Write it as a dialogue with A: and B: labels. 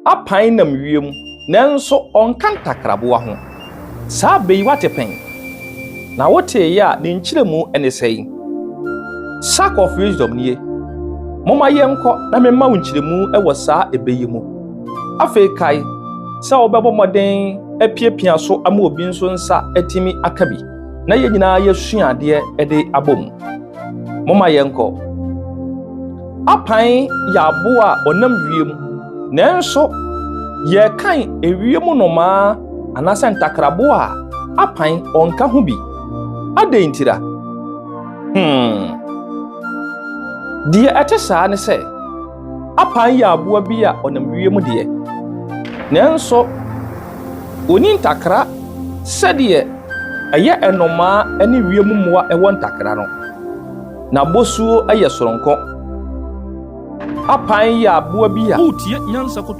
A: Apan nam wiem, nanso ɔnka ntakraboa ho. Saa bɛ yi woate pɛn? Na woteeɛ a ne nkyerɛmu ne sɛn? Sack of Wisdom nie. Momma yɛnkɔ na memma wo nkyerɛmu wɔ saa ɛbɛ yi mu. Afei kae sɛ wobɛbɔ mmɔden apiapia so ama obi nso nsa atumi aka bi na yɛn nyinaa yɛasua adeɛ de abɔ mu. Momma yɛnkɔ. Apan yɛ aboa a ɔnam wiem, nanso yɛrekan ewiem nnomaa anaasɛ ntakraboa a, apan ɔnka ho bi. Adɛn ntira? Hmm. Deɛ ɛte saa ne sɛ, apan yɛ aboa bi a ɔnam wiem deɛ, nanso ɔnni ntakra sɛdeɛ ɛyɛ nnomaa ne wiem mmoa wɔ ntakra no. N'abɔsuo yɛ soronko. Apan yɛ aboa bi a
B: Woretie Nyansa Kotoku.